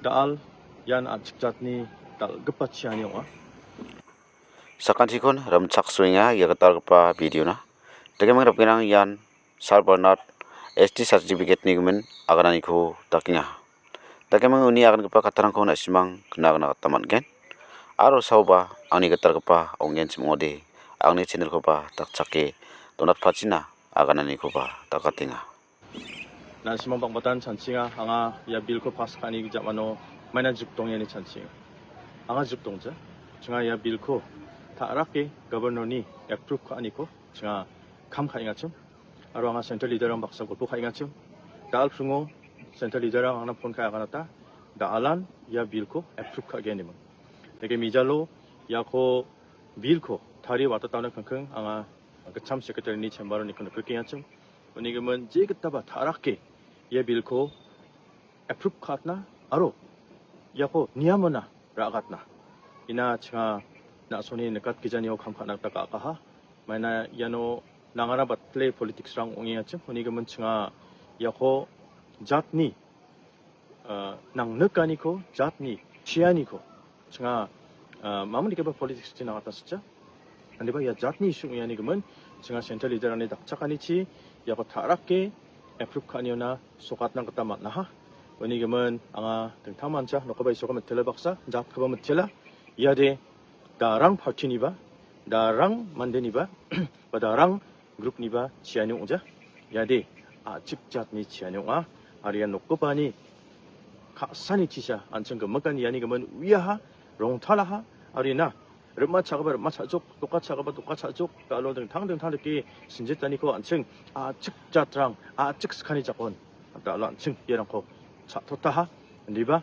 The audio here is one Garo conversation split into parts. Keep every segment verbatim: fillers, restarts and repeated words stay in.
Da·al, ian an·chik jatni dal·gipa chiani ong·a. Sakantikon rimchaksoenga ia gitalgipa video-na. Dakeming ripengrang, ian Sal Bernard S T certificate-ni gimin agananiko dakenga. Dakeming uni agangipa kattarangko na·simang kna·agna gita man·gen. Aro saoba angni gitalgipa ong·genchim ong·ode, angni channel-koba dakchake donatpachina agananikoba dakatenga. Na·simang bang·batan chanchinga, anga ia bill-ko pass ka·ani jamano maina jipdonge ine chanchinga. Anga jipdongja. Chinga ia bill-ko ta·rake governor-ni approve ka·aniko chinga kam ka·engachim. Aro anga central leader-rang baksa golpo ka·engachim. Da·al pringo central leader-rang angna phone ka·e aganata, da·alan ia bill-ko approve ka·gen iming. Dake mijalo iako bill-ko tarie watatna kangkang anga gitcham secretary-ni chamber-o niko nikrikengachi. Uni gimin jegitaba ta·rake ia bill-ko approve ka·atna aro iako niamona ra·gatna. Ina chinga na·songni nikatgijanio kam ka·na gita ka·akaha. Maina iano nangara batle politics-rang ong·engachi. Uni gimin chinga iako jatni ah, nangnikaniko, jatni chianiko, chinga, ah, mamon dikeba politics-chi nangata sitja. Indiba ia jatni issue ong·ani gimin, chinga central leader-rangni dakchakanichi iako ta·rake approve ka·aniona sokatna gita man·aha. Uni gimin anga dingtangmancha nokgipa isoka mitela baksa, jatkoba mitela. Iade darang party-niba, darang mandeniba, ba darang group-niba chiani ong·ja. Iade a·chik jatni chiani ong·a. Aro ia nokgipani ka·sani chisa an·ching gimikan iani gimin uiaha, rongtalaha, aro ina rim·atchakgipa rim·atchajok, dokatchakgipa dokatchajok, da·alo dingtang dingtang dake sinjitaniko an·ching a·chik jatrang, a·chik skani jakon, da·alo an·ching iarangko cha·totaha. Indiba,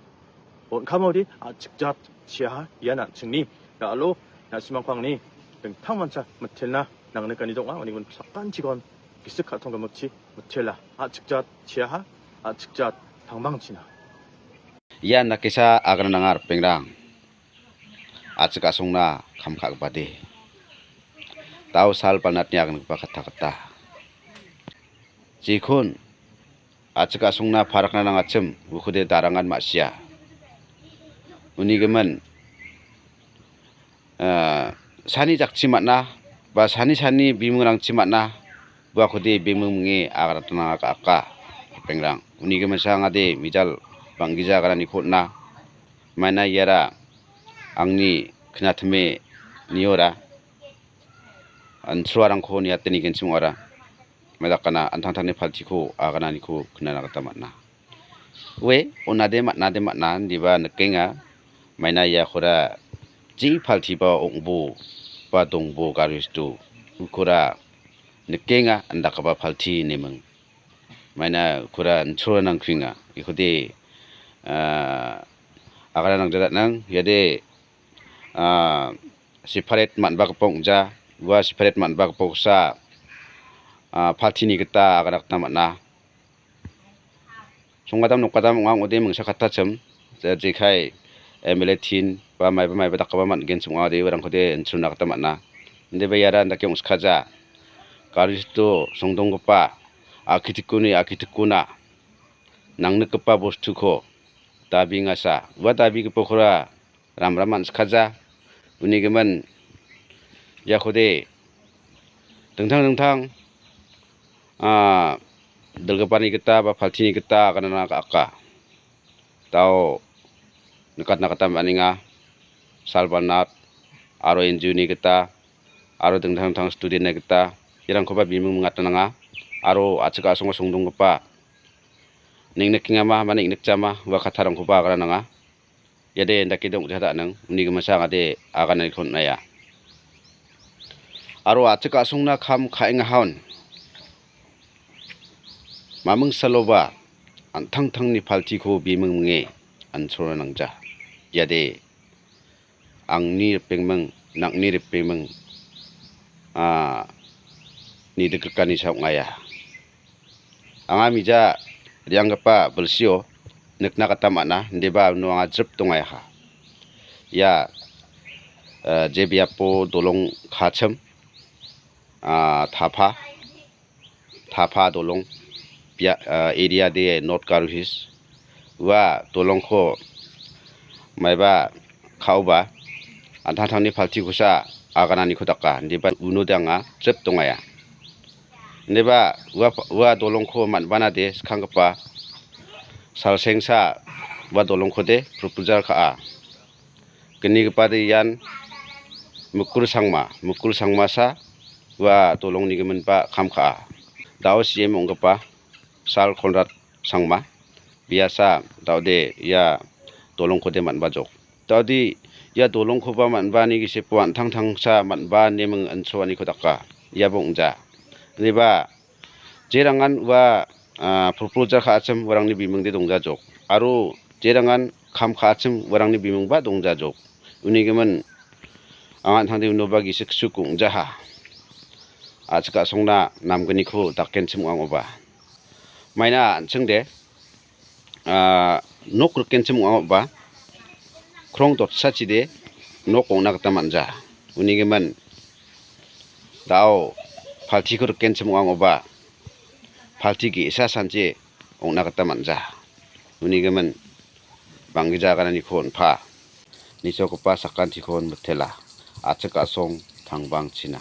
on·kamode a·chik jat chiaha, ian an·chingni da·alo na·simangko angni dingtangmancha mitelna nangnikani dong·a, uni gimin sakantikon gisik ka·tong gimikchi mitela, a·chik jat chiaha, a·chik jat tangbangchina. Ian dakesa aganananga ripengrang, a·chik a·songna kam ka·gipade. Dao sal balnatni agangipa katta katta. Jekon a·chik a·songna parakna nangachim, ukode darangan ma·sia. Uni gimin, ah, sani jakchi man·a, ba sani sani bimungrangchi man·a, uakode bimung minge aganatna ka·aka, ripengrang. Uni giminsa angade mijal bang·gija agananiko on·a. Maina iara angni knatime niora. An·chroarangko niate nigenchim ong·ara. Medakana an·tangtangni paltiko agananiko knana gita man·a. Ue, on·ade man·ade man·a, indiba nikenga. Maina iakora je paltiba ong·bo ba dongbo gari situ. Ukora nikenga, indakgipa palti ineming. Maina ukora an·chroa nangkuenga. Ikode, ah, agana nangjadatnang, iade, ah, separate man·bagipa ong·ja, ua separate man·bagipa oksa, ah, party-ni gita agana gita man·a. Songgadam nokgadam ong·a ong·ode mingsa kattachim, je-, jekai M L A tin ba maiba maiba dakgipa man·genchim ong·a ong·ode uarangkode inchuna gita man·a. Indiba iara indake ong·skaja. Gari sito songdonggipa, a·kitikoni, a·kitikona nangnikgipa bostuko dabengasa. Ua dabegipakora ramram man·sikaja. Uni gimin iakode dingtang dingtang, ah, dilgipani gita ba paltini gita aganana ka·aka. Dao nikatna gita man·enga, Sal Balnat aro N G O-ni gita aro dingtang dingtang student-ni gita iarangkoba bimung mingatna nanga aro a·chik a·songo songdonggipa neng·nikengama, mane neng·nikjama ua kattarangkoba agana nanga. Iade indake dongja da·nang, uni giminsa angade agananiko on·aia. Aro a·chik a·songna kam ka·engahaon. Maming saloba an·tangtangni paltiko biming minge an·chorona nangja. Iade angni ripengming, nang·ni ripengming, ah, nidikrikanisa ong·aia. Anga mija re·anggipa bilsio nikna gita man·a, indiba uno anga jrip dongaha. Ia, eh, je biapo dolong ka·achim, ah, Tapa, Tapa dolong, bia-, ah, area de North Garo Hills. Ua dolongko Maiba ka·oba an·tangtangni paltikosa agananiko daka, indiba unode anga trip dongaia. Indiba ua, ua dolongko man·banade skanggipa Salsengsa ua dolongkode proposal ka·a. Gnigipade ian Mukul Sangma, Mukul Sangmasa ua dolongni giminba kam ka·a. Da·o C M ong·gipa Sal Konrad Sangma, biasa da·ode ia dolongkode man·bajok. Da·ode ia dolongkoba man·bani gisepo an·tangtangsa man·ba ine ming insoaniko daka. Iaba ong·ja. Indiba jerangan ua, ah, proposal ka·achim uarangni bimingde dongjajok. Aro jerangan kam ka·achim uarangni bimingba dongjajok. Uni gimin anga an·tangde unoba gisik suk ong·jaha. A·chik a·songna namgniko dakenchim ong·angoba. Maina an·chingde, ah, nok rikenchim ong·angoba, krong dotsachide nok ong·na gita man·ja. Uni gimin da·o paltiko rikenchim ong·angoba, palti ge·sa sanje ong·na gita man·ja. Uni gimin bang·gija agananiko on·pa. Nisogipa sakantiko on mitela. A·chik a·song tangbangchina.